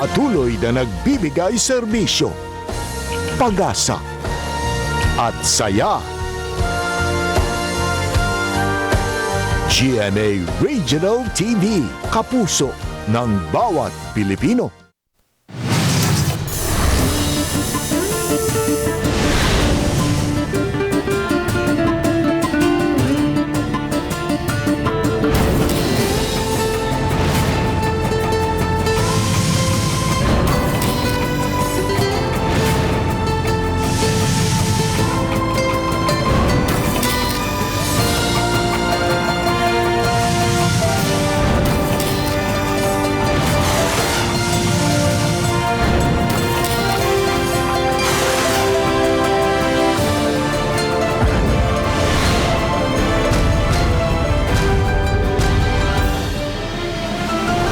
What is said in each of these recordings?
Patuloy na nagbibigay serbisyo, pag-asa at saya. GMA Regional TV, kapuso ng bawat Pilipino.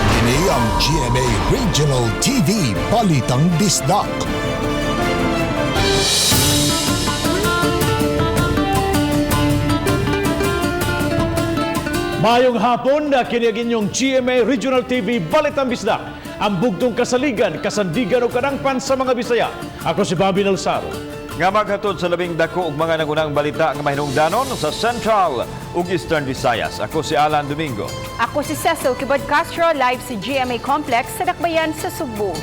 Kini ang GMA Regional TV Balitang Bisdak. Mayong hapon na kini ang inyong GMA Regional TV Balitang Bisdak. Ang bugtong kasaligan, kasandigan o kadangpan sa mga Bisaya. Ako si Bobby Nalsaro. Nga maghatod sa labing dako ug mga nangunang balita nga mahinungdanon sa Central ug Eastern Visayas. Ako si Alan Domingo. Ako si Cecil Kibod Castro, live sa GMA Complex sa Dakbayan sa Sugbo.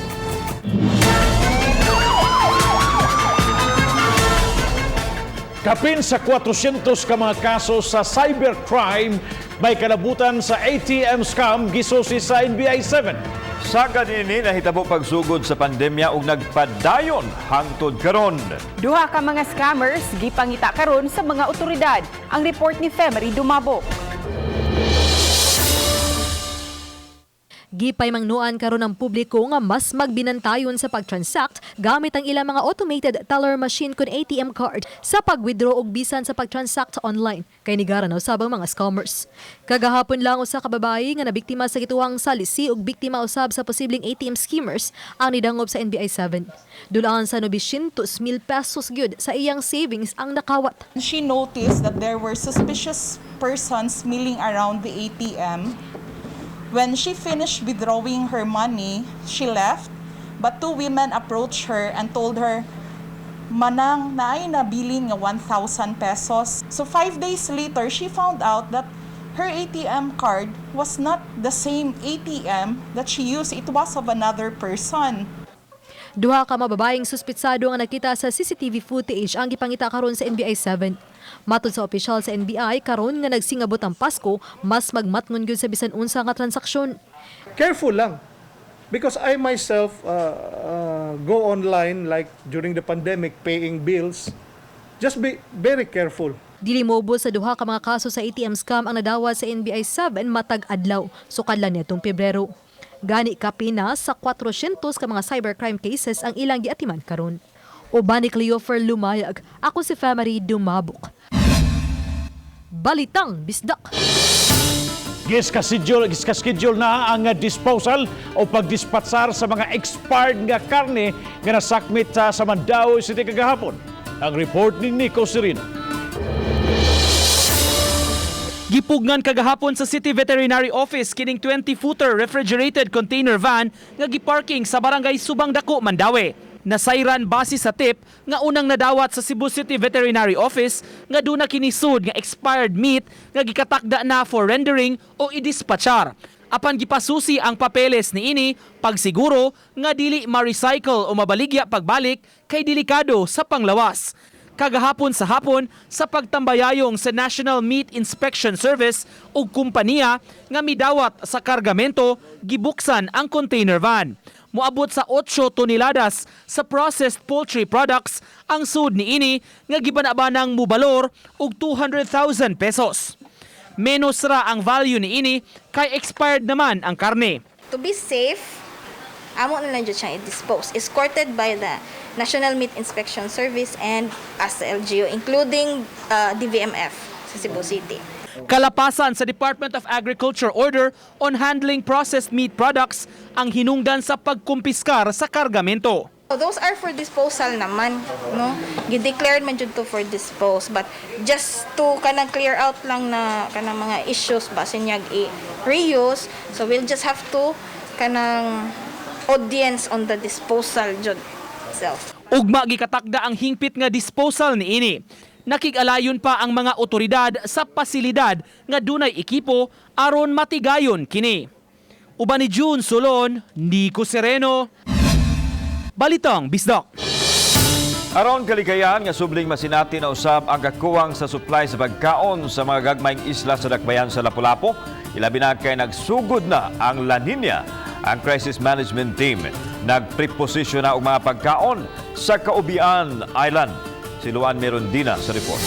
Kapin sa 400 ka mga kaso sa cybercrime may kalabutan sa ATM scam gisusi sa NBI 7. Sa ganini nahitabo pagsugod sa pandemya ug nagpadayon hangtod karon. Duha ka mga scammers gipangita karon sa mga otoridad. Ang report ni Femery Dumabok. Gipay mangnuan karon ang publiko nga mas magbinantayon sa pagtransact gamit ang ilang mga automated teller machine kun ATM card sa pag-withdraw og bisan sa pagtransact online kay nigara na usab ang mga scammers. Kagahapon lang usa ka babayi nga nabiktima sa gituwang salisi ug biktima usab sa posibleng ATM skimmers ang nidangob sa NBI 7. Dulaan sa 900,000 pesos gyud sa iyang savings ang nakawat. She noticed that there were suspicious persons milling around the ATM. When she finished withdrawing her money, she left, but two women approached her and told her, "Manang, naay nabilin nga 1,000 pesos." So 5 days later, she found out that her ATM card was not the same ATM that she used. It was of another person. Duha ka mababaeng suspitsado nga nakita sa CCTV footage ang gipangita karon sa NBI 7. Matod sa opisyal sa NBI karon nga nagsingabot ang Pasko, mas magmatngon gyud sa bisan unsa nga transaksyon. Careful lang. Because I myself go online like during the pandemic paying bills. Just be very careful. Dili mobo sa duha ka mga kaso sa ATM scam ang nadawat sa NBI 7 matag adlaw, sukadlan nitong Pebrero. Gani kapina sa 400 ka mga cybercrime cases ang ilang giatiman karon. Uban ni Cleofer Lumayag, ako si Family Dumabok. Balitang Bisdak. Giska-schedule na ang disposal o pagdispatsar sa mga expired nga karne nga nasakmit sa Mandaue City kagahapon. Ang report ni Nico Serino. Gipugnan kagahapon sa City Veterinary Office kining 20-footer refrigerated container van nga giparking sa Barangay Subang Dako, Mandaue. Nasayran base sa tip nga unang nadawat sa Cebu City Veterinary Office nga duna kinisud nga expired meat nga gikatakda na for rendering o idispatchar. Apan gipasusi ang papeles niini pagsiguro nga dili ma-recycle o mabaligya pagbalik kay delikado sa panglawas. Kagahapon sa hapon sa pagtambayayong sa National Meat Inspection Service ug kumpanya nga midawat sa kargamento, gibuksan ang container van. Moabot sa 8 toneladas sa processed poultry products ang sud niini nga gibanabanang mubalor og 200,000 pesos. Menos ra ang value niini kay expired naman ang karne. To be safe, amo na lang jud siyang i-dispose. Escorted by the National Meat Inspection Service and as the LGU, including DVMF sa Cebu City. Kalapasan sa Department of Agriculture Order on Handling Processed Meat Products ang hinungdan sa pagkumpiskar sa kargamento. So those are for disposal naman, no? Gi-declared man jud to for dispose, but just to kanang clear out lang na kanang mga issues ba sinyag i-reuse, so we'll just have to kanang audience on the disposal jud itself. Ugma gikatakda ang hingpit nga disposal niini. Nakig-alayon pa ang mga otoridad sa pasilidad nga dunay ekipo aron matigayon kini. Uban ni June Solon, Nico Sereno. Balitang Bisdak. Aron kalikayan nga subling masinati na usab ang kakuwang sa supply sa pagkaon sa mga gagmayng isla sa dakbayan sa Lapu-Lapu, ilabi na kay nagsugod na ang La Nina. Ang Crisis Management Team nagpreposisyon na og mga pagkaon sa Kaubian Island. Si Luan Merondina sa report.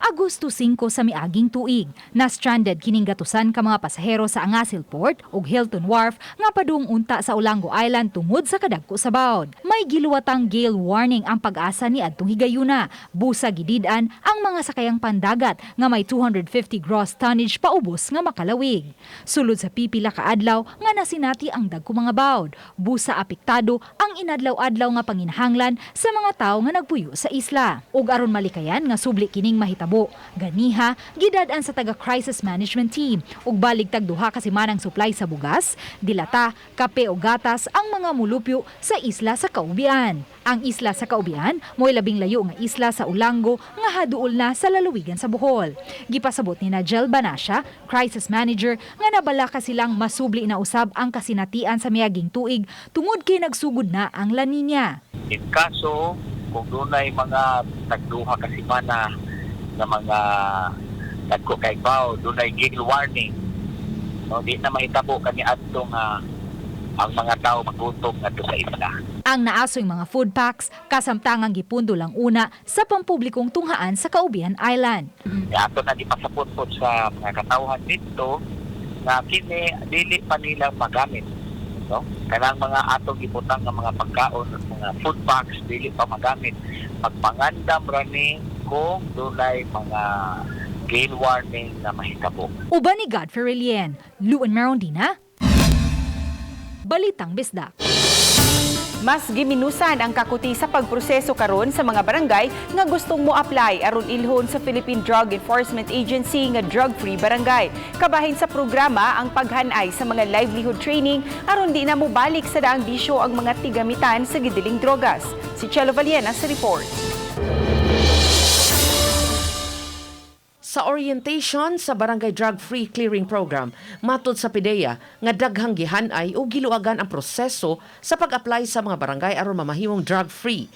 Agosto 5 sa miaging tuig, na stranded kining gatusan ka mga pasahero sa Angasil Port ug Hilton Wharf nga padung unta sa Olango Island tungod sa kadagko sa bawd. May giluwatang gale warning ang Pag-asa ni adtong higayuna. Busa gidid-an ang mga sakayang pandagat nga may 250 gross tonnage paubos nga makalawig. Sulod sa pipila ka adlaw nga nasinati ang dagko mga bawd. Busa apektado ang inadlaw-adlaw nga panginahanglan sa mga tawo nga nagpuyo sa isla. Ug aron malikayan nga subli kining mahitabo, ganiha gidad-an sa taga Crisis Management Team ug balig tag 2 ka semanang supply sa bugas, dilata, kape o gatas ang mga mulupyo sa isla sa Kaubian. Ang isla sa Kaubian mo'y labing layo nga isla sa Olango nga haduol na sa lalawigan sa Bohol. Gipasabot ni Najel Banasya, crisis manager, nga nabalaka silang masubli na usab ang kasinatian sa miaging tuig tungod kay nagsugod na ang La Nina. In kaso kung dunay mga tagduha ka semana nga mga dagko kay baw, dunay gale warning, no, di na mahitabo kani adto nga ang mga tao magutom ngadto sa isla. Ang naasoy mga food packs kasamtangang gipundo lang una sa pampublikong tunghaan sa Kaubian Island. Ato na gipasabot pod sa mga katawhan didto nga kini dili pa nila magamit, no, kanang mga atong gibutang nga mga pagkaon at mga food packs dili pa magamit, magpangandam ra ni kung dunay mga gale warning na mahitabo. Uban ni Godfrey Relien, Luan Merondina, Balitang Bisdak. Mas giminusan ang kakuti sa pagproseso karon sa mga barangay nga gustong mo-apply aron ilhon sa Philippine Drug Enforcement Agency nga drug-free barangay. Kabahin sa programa ang paghanay sa mga livelihood training aron di na mobalik sa daang bisyo ang mga tigamitan sa gidiling drogas. Si Chelo Valiena sa report. Sa orientation sa Barangay Drug Free Clearing Program, matod sa PDEA nga daghang gihanay o giluagan ang proseso sa pag-apply sa mga barangay aron mamahimong drug free.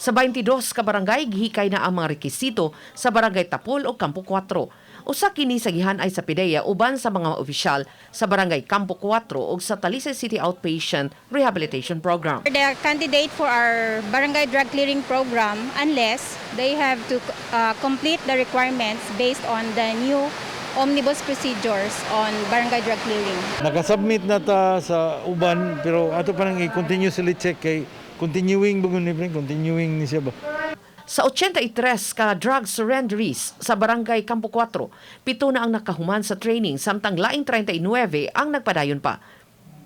Sa 22 ka barangay, gihikay na ang mga rekisito sa Barangay Tapol o Campo 4. Usa kini sa gihanay sa PDEA uban sa mga opisyal sa Barangay Campo 4 ug sa Talisay City Outpatient Rehabilitation Program. The candidate for our barangay drug clearing program unless they have to complete the requirements based on the new omnibus procedures on barangay drug clearing. Nakasubmit na ta sa uban pero ato pa nang i-continuously check kay continuing ba ni pre, continuing ni siya ba. Sa 83 ka drug surrenderies sa Barangay Campo 4, 7 na ang nakahuman sa training samtang laing 39 ang nagpadayon pa.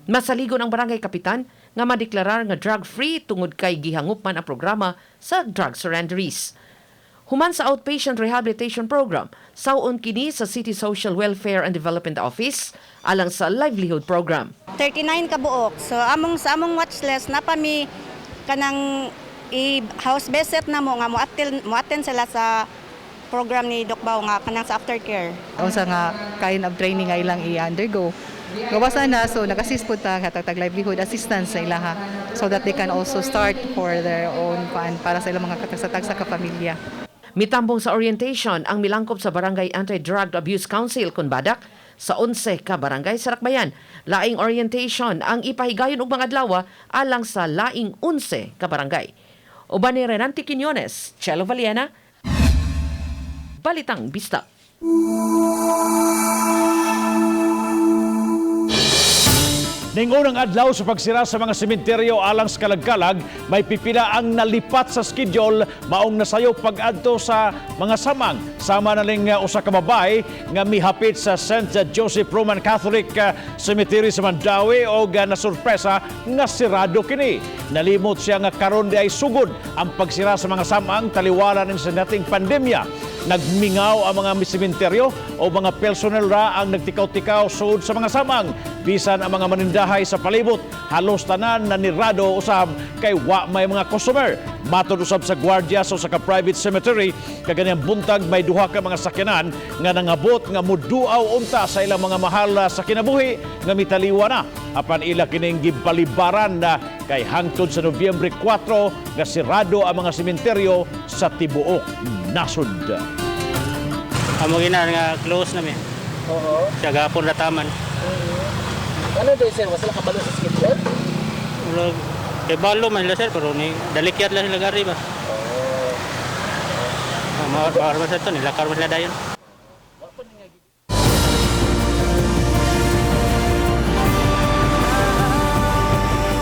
Masaligon ang barangay kapitan nga madeklarar nga drug-free tungod kay gihangop man ang programa sa drug surrenderies. Human sa outpatient rehabilitation program, saon kini sa City Social Welfare and Development Office alang sa livelihood program. 39 ka buok. So among sa among watch list na pa mi kanang i house visit na mo nga mo attend sila sa program ni Doc Bao nga kanang sa aftercare. Unsa nga kind of training nga ilang i-undergo. Gawas na, so nag-assist po ta hatag livelihood assistance sa ilaha so that they can also start for their own kuan para sa ilang mga katagsa-tagsa ka pamilya. Mitambong sa orientation ang milangkop sa Barangay Anti-Drug Abuse Council kun BADAC sa 11 ka barangay sa Rakbayan. Laing orientation ang ipahigayon og mga adlaw alang sa laing 11 ka barangay. Uban ni Renante Quiñones, Chelo Valiena, Balitang Bisdak. Ning unang adlaw sa pagsira sa mga sementeryo alang sa kalagkalag, may pipila ang nalipat sa schedule maong nasayop pag-adto sa mga samang. Sama na ning usa ka babae nga mihapit sa St. Joseph Roman Catholic Cemetery sa Mandaue og nasurpresa nga sirado kini. Nalimot siya nga karon di ay sugod ang pagsira sa mga samang taliwala nin sa dating pandemya. Nagmingaw ang mga sementeryo o mga personnel ra ang nagtikaw-tikaw sud sa mga samang. Bisan ang mga manindahay sa palibot, halos tanan na nirado usab kay wa may mga customer. Matod usab sa gwardiya sa usa ka private cemetery, kaganiyang buntag may duha ka mga sakyanan nga nangabot nga muduaw unta sa ilang mga mahal sa kinabuhi nga mitaliwa na. Apan ila kining gibalibaran na kay hangtod sa Nobyembre 4 nga sirado ang mga sementeryo sa tibuok nasod. Amo gina nga close na mi. Oo. Sa gapon na taman. Ano day sir, wasala kabalo sa schedule? Murag kay balo man sila sir pero ni dalikyat lang sila gari ba. Oo. Oh, oh, sa to nilakar man sila dayon.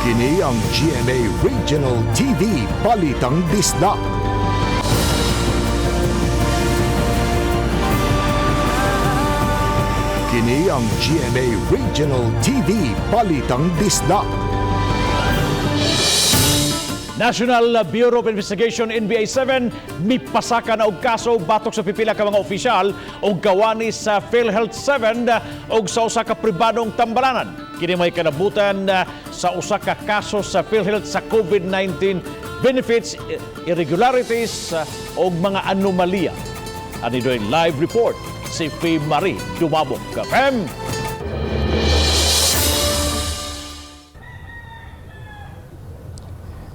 Kini ang GMA Regional TV Balitang Bisdak. Kini ang GMA Regional TV Balitang Bisdak. National Bureau of Investigation NBI 7 mipasaka na og kaso batok sa pipila ka mga opisyal og gawani sa PhilHealth 7 og sa usa ka pribadong tambalanan. Kini may kanabutan sa usa ka kaso sa PhilHealth sa COVID-19 benefits, irregularities og mga anomalya. Ani doy live report si Fee Marie Dumabok. Fem!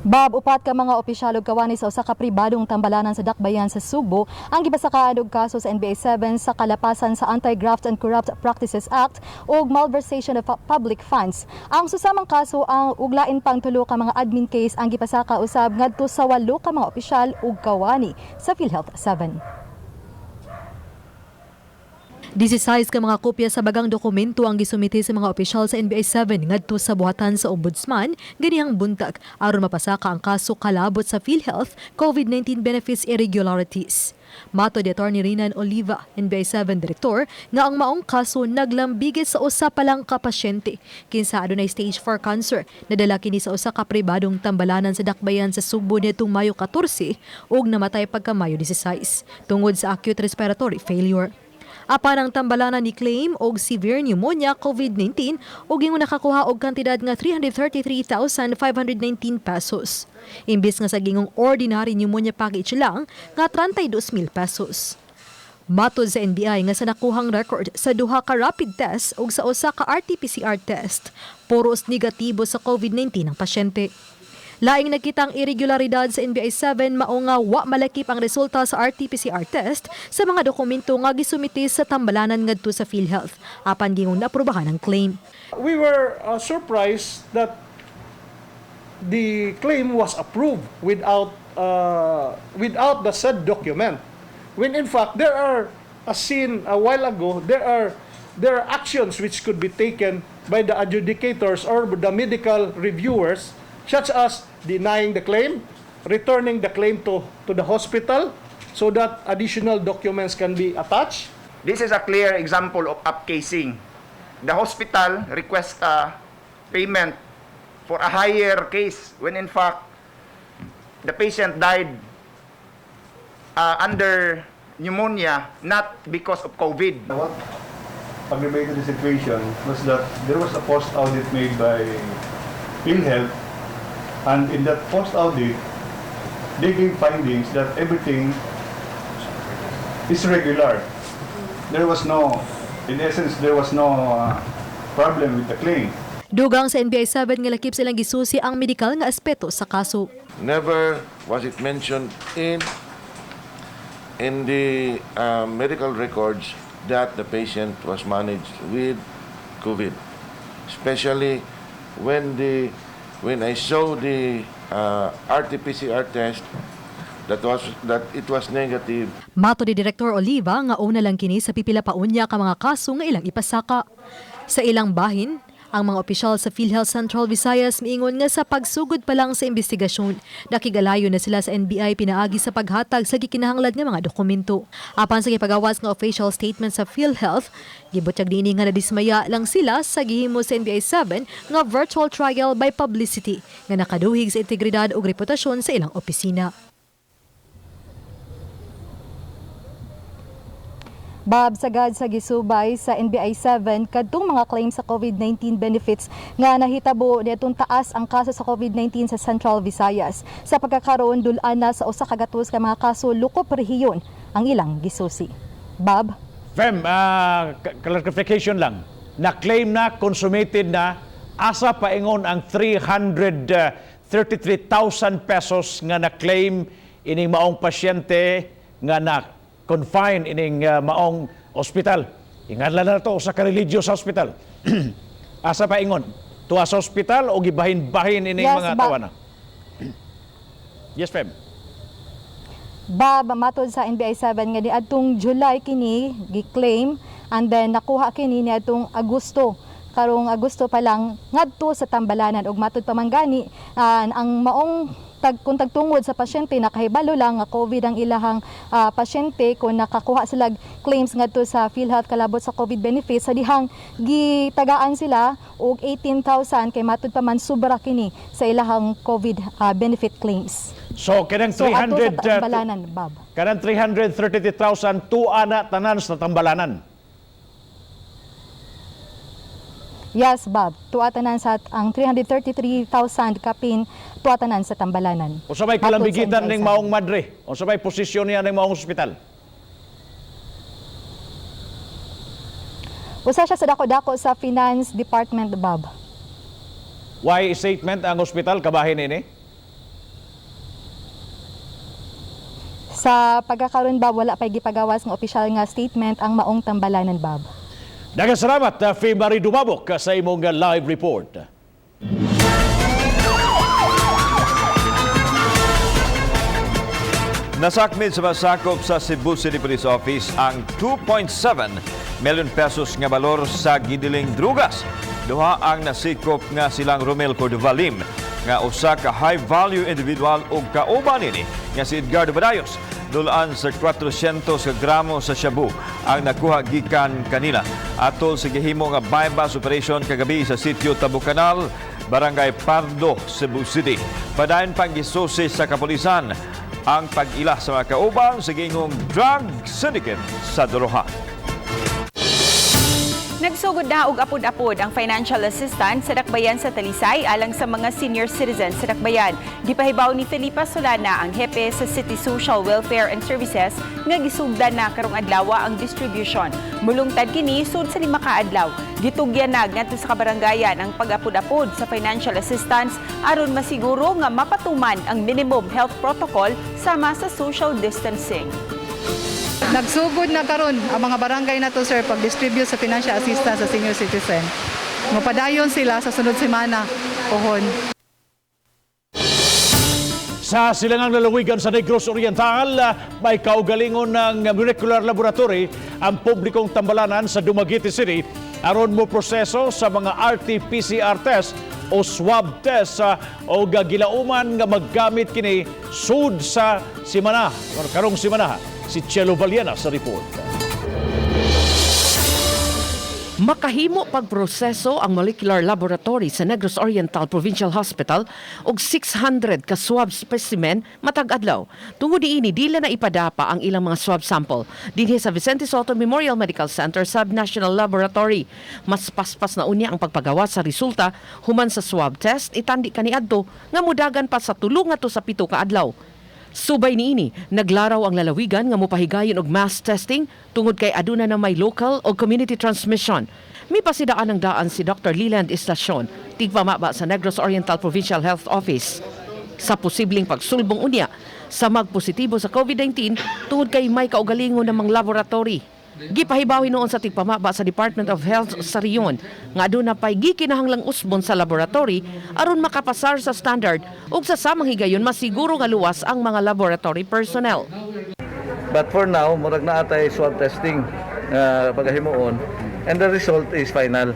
Bob, upat ka mga opisyal ug kawani sa usa ka pribadong tambalanan sa Dakbayan sa Sugbo ang gipasakaan og kaso sa NBI 7 sa kalapasan sa Anti-Graft and Corrupt Practices Act ug malversation of public funds. Ang susamang kaso ang uglain pang tulo ka mga admin case ang gipasaka usab ngadto sa 8 ka mga opisyal ug kawani sa PhilHealth 7. 16 ka mga kopya sa bagang dokumento ang gisumite sa mga opisyal sa NBI 7 ngadto sa buhatan sa Ombudsman ganihang buntag aron mapasaka ang kaso kalabot sa PhilHealth COVID-19 benefits irregularities. Matod ni Attorney Rinan Oliva, NBI 7 Director, nga ang maong kaso naglambigit sa usa pa lang ka pasyente kinsa adunay stage 4 cancer nadala kini sa usa ka pribadong tambalanan sa Dakbayan sa Sugbo niadtong Mayo 14 ug namatay pagka Mayo 16 tungod sa acute respiratory failure. Apan ang tambalanan ni claim og severe pneumonia COVID-19 ug ingon nakakuha og kantidad nga 333,519 pesos. Imbis nga sa gingong ordinary pneumonia package lang nga 32,000 pesos. Matod sa NBI nga sa nakuhang record sa duha ka rapid test ug sa usa ka RT-PCR test, puros negatibo sa COVID-19 ang pasyente. Laing nakitang irregularidad sa NBI 7 mao nga wa malakip ang resulta sa RT-PCR test sa mga dokumento nga gisumite sa tambalanan ngadto sa PhilHealth apan gingong naaprubahan ang claim. We were surprised that the claim was approved without the said document, when in fact there are, as seen a while ago, there are actions which could be taken by the adjudicators or the medical reviewers, such as denying the claim, returning the claim to the hospital so that additional documents can be attached. This is a clear example of upcasing. The hospital requests a payment for a higher case when in fact the patient died under pneumonia, not because of COVID. What aggravated the situation was that there was a post-audit made by PhilHealth, and in that post-audit, they gave findings that everything is regular. There was no, in essence, there was no problem with the claim. Dugang sa NBI 7 nga lakip silang gisusi ang medikal nga aspeto sa kaso. Never was it mentioned in the medical records that the patient was managed with COVID. Especially when I saw the RT-PCR test that it was negative. Matod ni Director Oliva nga una lang kini sa pipila pa unya ka mga kaso nga ilang ipasaka. Sa ilang bahin, ang mga opisyal sa PhilHealth Central Visayas miingon nga sa pagsugod pa lang sa investigasyon, nakigalayo na sila sa NBI pinaagi sa paghatag sa gikinahanglan nga mga dokumento. Apan sa gipagawas nga official statement sa PhilHealth, gibutyag niini nga nadismaya lang sila sa gihimo sa NBI 7 nga virtual trial by publicity nga nakaduhig sa integridad ug reputasyon sa ilang opisina. Bob, sagad sa gisubay sa NBI 7 kadtong mga claim sa COVID-19 benefits nga nahitabo niadtong taas ang kaso sa COVID-19 sa Central Visayas. Sa pagkakaroon, dul-an na sa 100 ka mga kaso lukop rehiyon ang ilang gisusi. Bob? Fem, clarification lang. Na-claim na, consummated na, asa paingon ang 333,000 pesos nga na-claim ining maong pasyente nga na confine ining maong ospital. Inganlan na to sa ka-religious hospital. Asa paingon? Tuwa sa ospital o gibahin-bahin ining Yes, mga tawana? Yes, Fem. Bob, matod sa NBI 7 nga niadtong July kini gi-claim and then nakuha kini niadtong Agosto. Karong Agosto pa lang ngadto sa Tambalanan ug matud pa man gani ang maong kung tagtungod sa pasyente nakahibalo lang nga COVID ang ilahang pasyente kung nakakuha sila claims ngadto sa PhilHealth kalabot sa COVID benefits sa dihang gitagaan sila og 18,000 kay matud pa man sobra kini sa ilahang COVID benefit claims. So kanang So, ato 300 sa Tambalanan, Bob. Kanang 333,000 tuwa na tanan sa Tambalanan. Yes, Bob. Tuwa tanan sa ang 333,000 kapin tuwa tanan sa Tambalanan. Unsa may Matod sa kalambigitan NBI ning 7. maong madre? Unsa may posisyon niya ning maong ospital? Usa siya sa dako-dako sa Finance Department, Bob. Why statement ang ospital kabahin ini? Sa pagkakaroon, Bob, wala pa'y gipagawas nga opisyal nga statement ang maong Tambalanan, Bob. Daghang salamat, Faye Marie Dumabok, sa imong live report. Nasakmit sa masakop sa Cebu City Police Office ang 2.7 million pesos nga balor sa gidiling drugas. Duha ang nasikop nga silang Romel Cordova Lim nga usa ka high value individual ug kauban nini nga si Edgardo Badayos. Dulaan sa 400 ka gramo sa shabu ang nakuha gikan kanila. Atol sa gihimo nga bypass operation kagabi sa sitio Tabucanal, Barangay Pardo, Cebu City. Padayon pang gisusi sa kapulisan ang pag-ila sa mga kauban sa gingong drug syndicate sa Doroha. Nagsugod na og apod-apod ang financial assistance sa Dakbayan sa Talisay alang sa mga senior citizens sa Dakbayan. Gipahibaw ni Felipa Solana, ang hepe sa City Social Welfare and Services, nga gisugdan na karong adlaw ang distribution. Mulungtad kini sud sa 5 ka adlaw. Gitugyan na ngadto sa kabarangayan ang pag-apod-apod sa financial assistance aron masiguro nga mapatuman ang minimum health protocol sama sa social distancing. Nagsugod na karon ang mga barangay na to, sir, pag-distribute sa financial assistance sa senior citizen. Mapadayon sila sa sunod semana pohon. Sa silangang lalawigan sa Negros Oriental, may kaugalingon ng molecular laboratory ang publikong tambalanan sa Dumaguete City aron mo proseso sa mga RT-PCR test o swab test o gilauman nga maggamit kini sud sa simana or karong simana. Si Chelo Valiana sa report. Makahimo pagproseso ang molecular laboratory sa Negros Oriental Provincial Hospital og 600 ka swab specimen matag adlaw. Tungod niini, dili na ipadapa ang ilang mga swab sample dinhi sa Vicente Sotto Memorial Medical Center Subnational Laboratory. Mas paspas na unya ang pagpagawa sa resulta human sa swab test itandi kaniadto nga mudagan pa sa 3 ngadto sa 7 ka adlaw. Subay niini, naglaraw ang lalawigan nga mopahigayon og mass testing tungod kay aduna na may local o community transmission. Mipasidaan ang daan si Dr. Leland Estacion, tigpamaba sa Negros Oriental Provincial Health Office, sa posibleng pagsulbong unya sa magpositibo sa COVID-19 tungod kay may kaugalingon namang laboratory. Gipahibaw noon sa tigpamaba sa Department of Health sa rehiyon nga aduna pay gikinahanglang usbon sa laboratory aron makapasar sa standard ug sa samang higayon masiguro nga luwas ang mga laboratory personnel. But for now, murag naa tay swab testing pagahimuon and the result is final.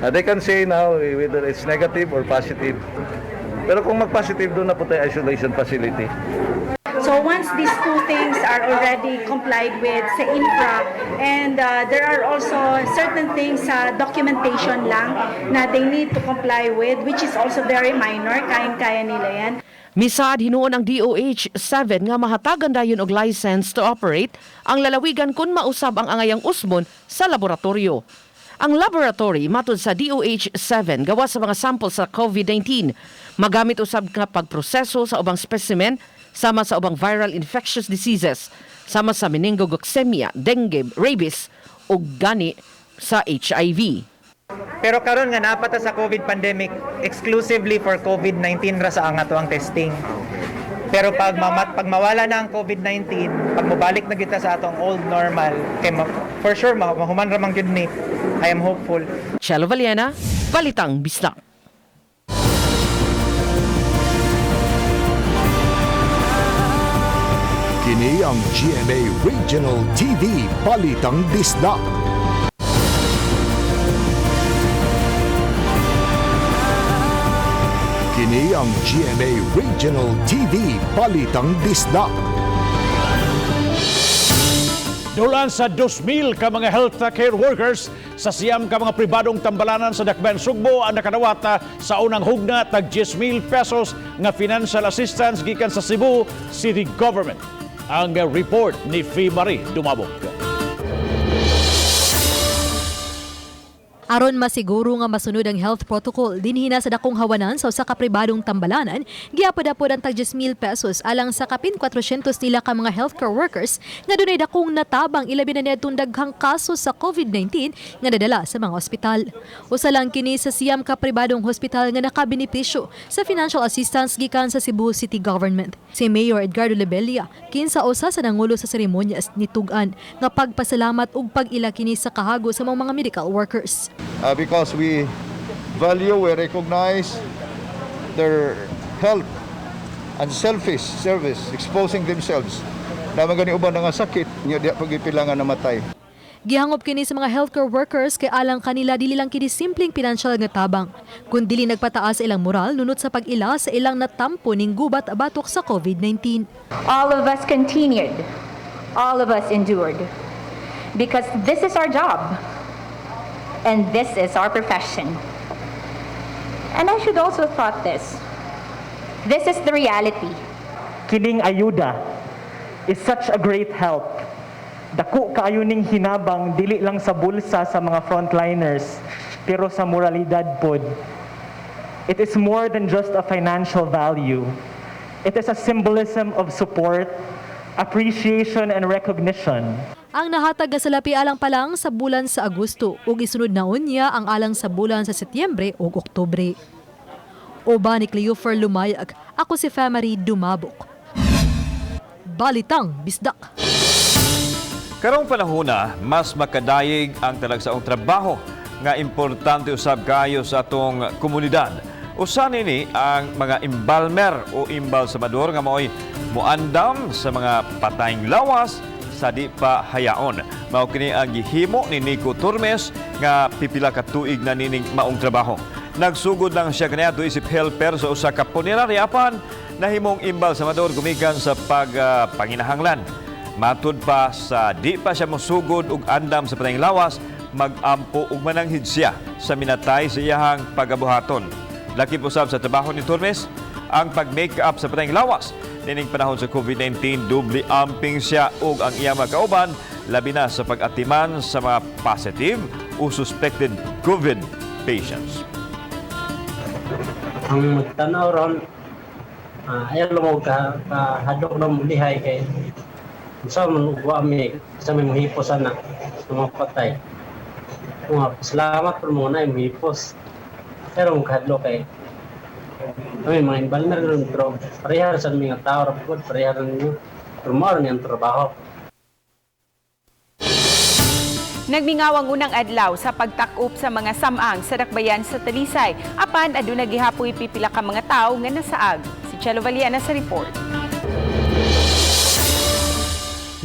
They can say now whether it's negative or positive. Pero kung mag-positive, doon na po tayo isolation facility. So once these two things are already complied with sa infra, and there are also certain things sa documentation lang na they need to comply with, which is also very minor, kayang-kaya nila yan. Misaad hinuon ang DOH 7 nga mahatagan dayon og license to operate ang lalawigan kung mausab ang angayang usbon sa laboratorio. Ang laboratory matud sa DOH 7 gawa sa mga sample sa COVID-19. Magamit usab nga pagproseso sa ubang specimen sama sa ubang viral infectious diseases sama sa meningococcemia, dengue, rabies ug gani sa HIV. Pero karon nga naa pa ta sa COVID pandemic, exclusively for COVID-19 ra sa ang ato ang testing. Pero pag mawala na ang COVID-19, pag mobalik na kita sa atong old normal, kay for sure mahuman ra man gyud ni. I am hopeful. Chelo Valiena, Balitang Bisdak. Kini ang GMA Regional TV Balitang Bisdak. Kini ang GMA Regional TV Balitang Bisdak. Dulan sa 2,000 ka mga health care workers sa 9 ka mga pribadong tambalanan sa Dakbayan Sugbo ang nakadawata sa unang hugna tag 10,000 pesos nga financial assistance gikan sa Cebu City Government. Ang report ni Fee Marie Dumabok. Aron masiguro nga masunod ang health protocol dinhi na sa dakong hawanan sa usa ka pribadong tambalanan, giapod-apod ang tag 10,000 pesos alang sa kapin 400 nila ka mga healthcare workers nga dunay dakong natabang ilabi na niadtong daghang kaso sa COVID-19 nga nadala sa mga ospital. Usa lang kini sa 9 ka pribadong hospital nga nakabenepisyo sa financial assistance gikan sa Cebu City Government. Si Mayor Edgardo Lebella kinsa usa sa nangulo sa seremonyas nitug-an nga pagpasalamat ug pag-ila kini sa kahago sa mga medical workers. Because we value, we recognize their help and selfish service, exposing themselves. Na mga uban nga sakit, nya diya pagipilangan namatay. Gihangop kini sa mga healthcare workers kay alang kanila dili lang kini simpleng pinansyal nga tabang, kun dili nagpataas sa ilang moral nunot sa pag-ila sa ilang natampo ning gubat batok sa COVID-19. All of us continued. All of us endured. Because this is our job. And this is our profession. And I should also thought this. This is the reality. Kining ayuda is such a great help. Dako kaayo ning hinabang dili lang sa bulsa sa mga frontliners, pero sa moralidad pod. It is more than just a financial value. It is a symbolism of support, appreciation, and recognition. Ang nahatag nga salapi alang pa lang sa bulan sa Agosto ug isunod na unya ang alang sa bulan sa Setyembre ug Oktubre. Uban ni Cleofer Lumayag, ako si Femary Dumabok. Balitang Bisdak. Karong panahona, mas makadayeg ang talagsaong trabaho nga importante usab kayo sa atong komunidad. Usa nini ang mga embalmer o embalsamador nga maoy muandam sa mga patayng lawas sa di pa hayaon. Mao kini ang gihimo ni Nico Turmes nga pipila ka tuig na nining maong trabaho. Nagsugod lang siya kaniadto isip helper sa usa ka punerarya apan nahimong embalsamador gumikan sa pagpanginahanglan. Matud pa sa di pa siya mosugod og andam sa patayng lawas, mag-ampo ug mananghid siya sa minatay sa iyahang pagabuhaton. Lakip usab sa trabaho ni Turmes ang pag-make up sa patayng lawas. Nining panahon sa COVID-19, dubli amping siya ug ang iyang mga kauban, labi na sa pag-atiman sa mga positive o suspected COVID patients. Ang magtanaw ron, ayaw mo ka hadlok na lihay kay sa man wa mi sa may mohipos ana sa mga patay. Mga salamat po mo na mohipos. Pero ang kahadlok kay kami mga embalmer ron pero pareha sa mga tao ra pud pareha ra ninyo. Pero mao ra niyang trabaho. Nagmingaw ang unang adlaw sa pagtak-up sa mga samang sa dakbayan sa Talisay. Apan aduna gihapoy pipila ka mga tawo nga nasaag. Si Chelo Valiana sa report.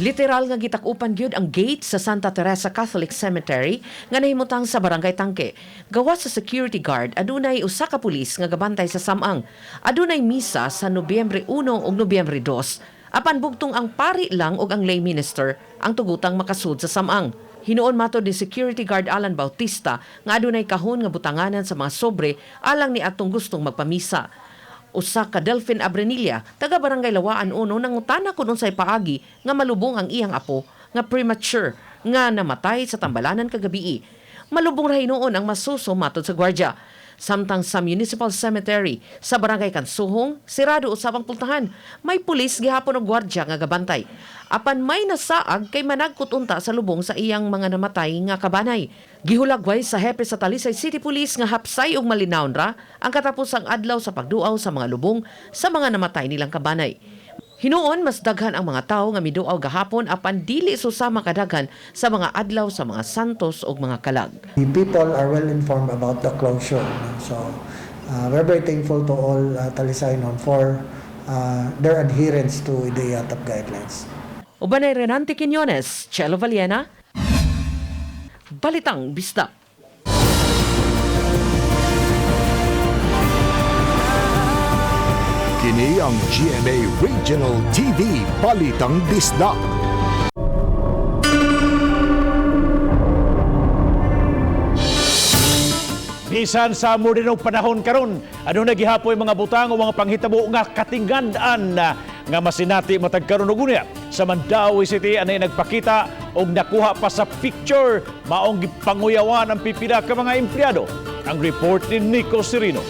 Literal nga gitak-upan gyud ang gate sa Santa Teresa Catholic Cemetery nga nahimutang sa Barangay Tangke. Gawas sa security guard, adunay usa ka pulis nga gabantay sa samang. Adunay misa sa Nobyembre 1 ug Nobyembre 2. Apan bugtong ang pari lang ug ang lay minister ang tugutang makasud sa samang. Hinuon matod ni security guard Alan Bautista nga adunay kahon nga butanganan sa mga sobre alang ni atong gustong magpamisa. Usa ka Delphin Abrenilla, taga Barangay Lawaan 1, nangutana kun unsay paagi nga malubong ang iyang apo nga premature nga namatay sa Tambalanan kagabii. Malubong ra hinuon ang masuso matod sa gwardiya. Samtang sa Municipal Cemetery sa Barangay Kansuhong, sirado usab ang pultahan. May pulis gihapon og gwardiya nga gabantay. Apan may nasaag kay managkot unta sa lubong sa iyang mga namatay nga kabanay. Gihulagway sa hepe sa Talisay City Police nga hapsay og malinawon ra ang katapusang adlaw sa pagduaw sa mga lubong sa mga namatay nilang kabanay. Hinuon mas daghan ang mga tawo nga miduaw gahapon apan dili susama kadaghan sa mga adlaw sa mga santos ug mga kalag. The people are well informed about the closure, no? So we're very thankful to all Talisaynon for their adherence to the top guidelines. Uban ay Renante Quiñones, Chelo Valiena, Balitang Bisdak. Kini ang GMA Regional TV Balitang Bisdak. Bisan sa modernong panahon karon, aduna gihapoy mga butang o mga panghitabo nga katingad-an na nga masinati matag karon ug unya. Sa Mandaue City anay nagpakita og nakuha pa sa picture maong gipanguyawan ang pipila ka mga empleyado. Ang report ni Nico Serino.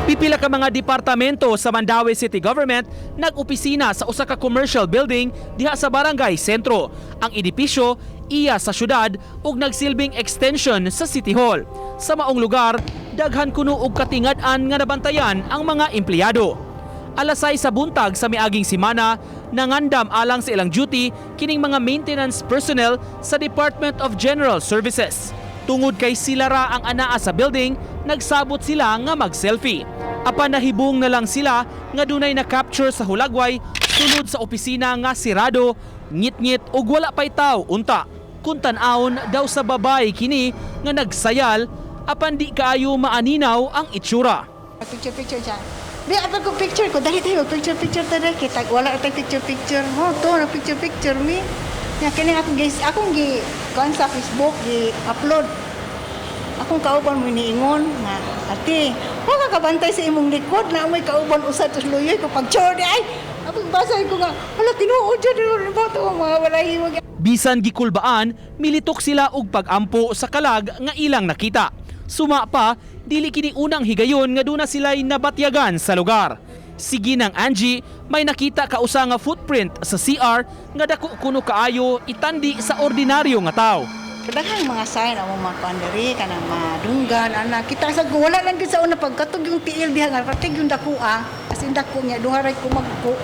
Pipila ka mga departamento sa Mandaue City Government nag-opisina sa usa ka commercial building diha sa Barangay Sentro. Ang edipisyo iya sa syudad ug nagsilbing extension sa City Hall. Sa maong lugar, daghan kuno og katingad-an nga nabantayan ang mga empleyado. Alas 6 sa buntag sa miaging semana, nangandam alang sa ilang duty kining mga maintenance personnel sa Department of General Services. Tungod kay sila ra ang anaa sa building, nagsabot sila nga mag-selfie. Apan nahibong na lang sila nga dunay na-capture sa hulagway sulod sa opisina nga sirado, ngit-ngit ug wala pay taw unta. Kung tan-awon daw sa babae kini nga nagsayal, apan di kaayo maaninaw ang itsura. Picture-picture siya. Di, apa ko picture ko. Dali tayo, picture-picture tayo. Kita, wala tayo picture-picture. Mo, to, na picture-picture mi. Ya, kini akong guys, akong gi kuan sa Facebook, gi upload. Akong kauban mo niingon nga, ate, wa ka kabantay sa imong likod na amoy kauban usa tos luyoy ko pag di ay. Apong basa ko nga, hala tinuod jud ba to mga walay hiwag. Bisan gikulbaan, militok sila og pag-ampo sa kalag nga ilang nakita. Suma pa, dili kini unang higayon nga duna sila'y nabatyagan sa lugar. Sige ng Angie, may nakita kausa nga footprint sa CR nga dako kuno kaayo itandi sa ordinaryo nga tao. Daghang mga sign ang mga kuan diri kanang madunggan ana kita sa wala lang gid sa una pagkatog yung tiil diha nga patig yung dako as in dako niya duha ray kumagko.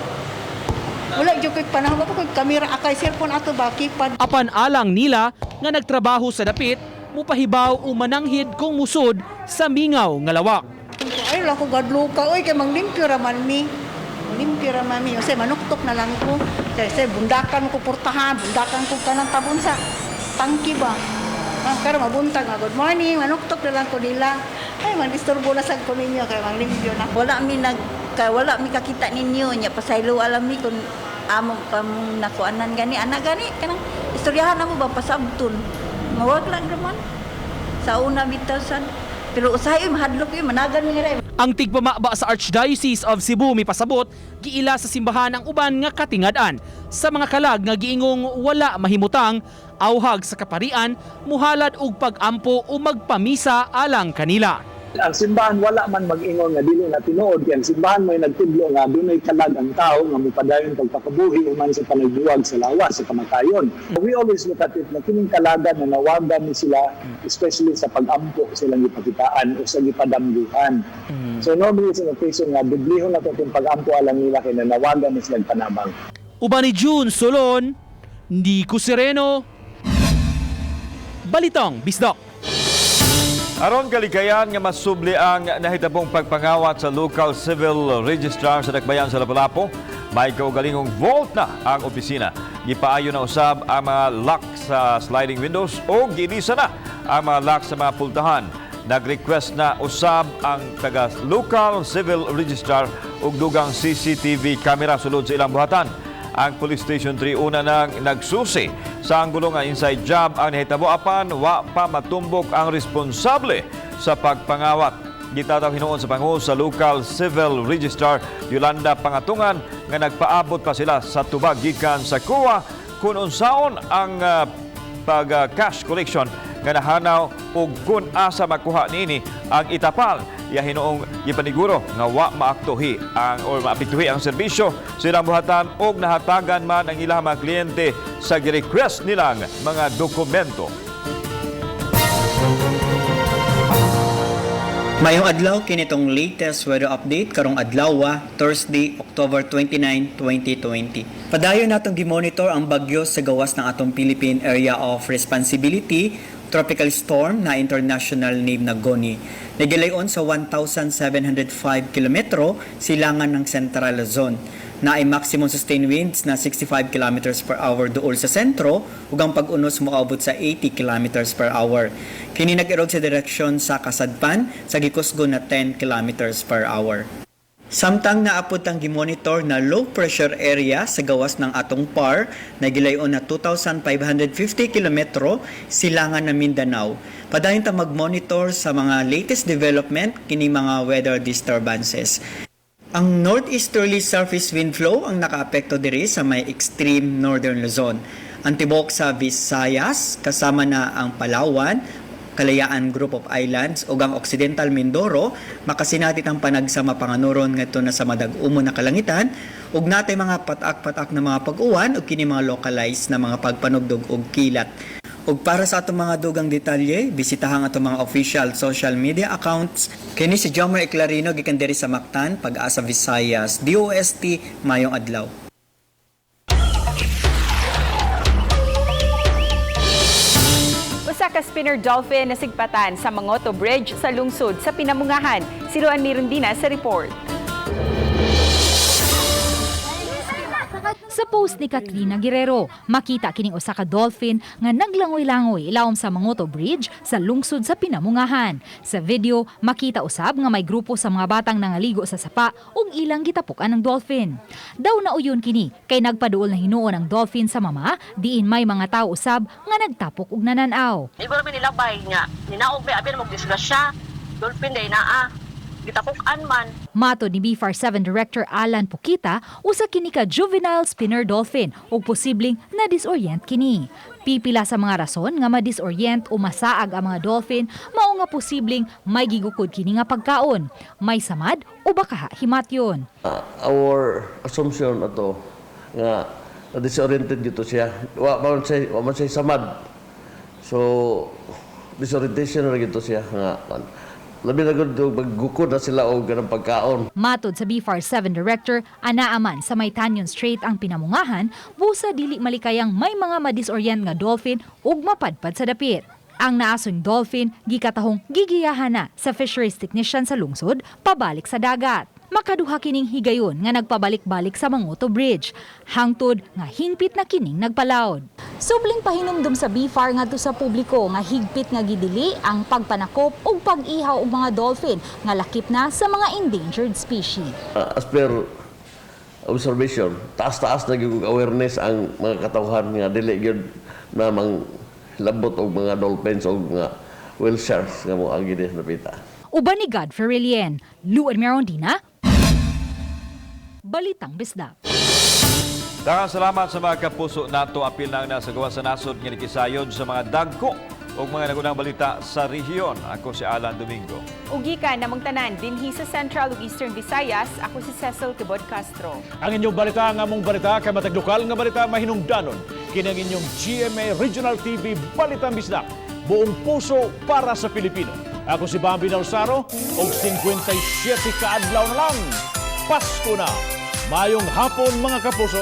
Wala jud koy panahon pa koy kamera akay cellphone ato ba keypad. Apan alang nila nga nagtrabaho sa dapit, mupahibaw o mananghid kung musod sa mingaw nga lawak. Ay wala ko gadlo ka oy kay manglimpyo ra man mi. Limpyo ra man mi. Usay manuktok na lang ko. Kay say bundakan ko portahan, bundakan ko kanang tabon sa tangki ba. Karon mabuntag nga good morning, manuktok na lang ko nila. Ay man disturbo na sad ko ninyo kay manglimpyo na. Wala mi nag wala mi kakita ninyo nya pasaylo alam mi kung amo kamong nakuanan gani ana gani kanang istoryahan namo ba pasabton. Mawag lang raman. Sa una bitaw sad pero usahay mahadlok yun, managan mi nga. Ang tigpamaba sa Archdiocese of Cebu mipasabot, giila sa simbahan ang uban nga katingad-an. Sa mga kalag nga giingong wala mahimutang, auhag sa kaparian, muhalad og pag-ampo o magpamisa alang kanila. Ang simbahan wala man mag-ingon nga dili na tinuod kay ang simbahan may nagtudlo nga dunay kalag ang tao nga mopadayon pagpakabuhi human sa panagbuwag sa lawas sa kamatayon. We always look at it na kining kalagan na nawagan ni sila especially sa pag-ampo silang gipakitaan o sa gipadamguhan. So normally it's an occasion nga dublihon na to kung pag-ampo alang nila kay nanawagan ni silang panabang. Uban ni June Solon, Nico Sereno, Balitang Bisdak. Aron kaligayan nga masubli ang nahitabong pagpangawat sa local civil registrar sa Dakbayan sa Lapu-Lapu, may kaugalingong vault na ang opisina. Gipaayo na usab ang mga lock sa sliding windows o gilisa na ang mga lock sa mga pultahan. Nag-request na usab ang taga local civil registrar og dugang CCTV camera sulod sa ilang buhatan. Ang Police Station 3 una nang nagsusi sa anggulo nga inside job ang nahitabo apan wa pa matumbok ang responsable sa pagpangawat. Gitataw hinuon sa pangulo sa local civil registrar Yolanda Pangatungan nga nagpaabot pa sila sa tubag gikan sa COA kung unsaon ang pag cash collection nga nahanaw ug kung asa makuha niini ang itapal. Iya hinuong gipaniguro nga wa maaktuhi ang or maapektuhi ang serbisyo silang buhatan og nahatagan man ang ilang mga kliyente sa gi-request nilang mga dokumento. Mayong adlaw, kinitong latest weather update karong adlaw, Thursday, October 29, 2020. Padayon natong gimonitor ang bagyo sa gawas ng atong Philippine Area of Responsibility, tropical storm na international name na Goni. Nagilayon sa 1,705 kilometro silangan ng Central Luzon na ay maximum sustained winds na 65 kilometers per hour duol sa sentro ug ang pag-unos moabot sa 80 kilometers per hour. Kini nag-irog sa direksyon sa kasadpan sa gikusgon na 10 kilometers per hour. Samtang naapod ang gimonitor na low pressure area sa gawas ng atong PAR na gilayon na 2,550 kilometro silangan ng Mindanao. Padayon ta mag-monitor sa mga latest development kini mga weather disturbances. Ang northeasterly surface wind flow ang nakaapekto diri sa may extreme northern Luzon. Ang tibok sa Visayas kasama na ang Palawan, Kalayaan Group of Islands ug ang Occidental Mindoro makasinati ang panagsama panganuron ngadto na sa madag-umo na kalangitan ug natay mga patak-patak na mga pag-uwan ug kini mga localized na mga pagpanugdog og kilat. Ug para sa atong mga dugang detalye, bisitahan atong mga official social media accounts. Kini si Jomer Eclarino gikan diri sa Mactan, Pag-asa Visayas, DOST, mayong adlaw. Usa ka spinner dolphin nasigpatan sa Mangoto Bridge sa lungsod sa Pinamungahan. Si Luan Mirundina sa report. Sa post ni Katrina Guerrero, makita kining usa ka dolphin nga naglangoy-langoy ilawom sa Mangoto Bridge sa lungsod sa Pinamungahan. Sa video, makita usab nga may grupo sa mga batang nangaligo sa sapa ug ilang gitapukan ng dolphin. Daw nauyon kini kay nagpaduol na hinuon ang dolphin sa mama diin may mga tao usab nga nagtapok og nananaw. Igor mi nilabay nga ninaog mi abi mo disgrasya. Dolphin day naa. Gitapukan man. Matod ni BFAR 7 Director Alan Pukita, usa kini ka juvenile spinner dolphin ug posibleng na-disorient kini. Pipila sa mga rason nga ma-disorient o masaag ang mga dolphin mao nga posibleng may gigukod kini nga pagkaon, may samad o baka himatyon. Our assumption ato nga disoriented dito siya. Wa man siya samad. So disorientation na gito siya nga labi na gud maggukod na sila og ganang pagkaon. Matod sa BFAR 7 Director, anaaman sa may Tañon Strait ang Pinamungahan, busa dili malikayang may mga madisorient nga dolphin ug mapadpad sa dapit. Ang naasong dolphin gikatahong gigiyahan na sa fisheries technician sa lungsod pabalik sa dagat. Makaduha kining higayon nga nagpabalik-balik sa Mangoto Bridge, hangtod nga hingpit na kining nagpalawd. Subling pahinumdum sa BFAR ngadto sa publiko nga higpit nga gidili ang pagpanakop ug pag-ihaw og mga dolphin nga lakip na sa mga endangered species. As per observation, taas-taas na gyud awareness ang mga katawhan nga dili gyud na mang labot og mga dolphins og mga whale sharks nga moagi dinhi sa dapita. Uban ni Godfrey Relien, Luan Merondina, Balitang Bisdak. Daghang salamat sa mga kapuso nato, apil na ang nasa gawas sa nasod nga nikisayod sa mga dagko ug mga nagunang balita sa rehiyon. Ako si Alan Domingo. Ugikan namong tanan dinhi sa Central ug Eastern Visayas, ako si Cecil Tibod Castro. Ang inyong balita, ang among balita, kay matag lokal nga balita mahinungdanon. Kini ang inyong GMA Regional TV Balitang Bisdak. Buong puso para sa Pilipino. Ako si Bambi Nalsaro, og 57 ka adlaw na lang. Pasko na. Mayong hapon, mga kapuso.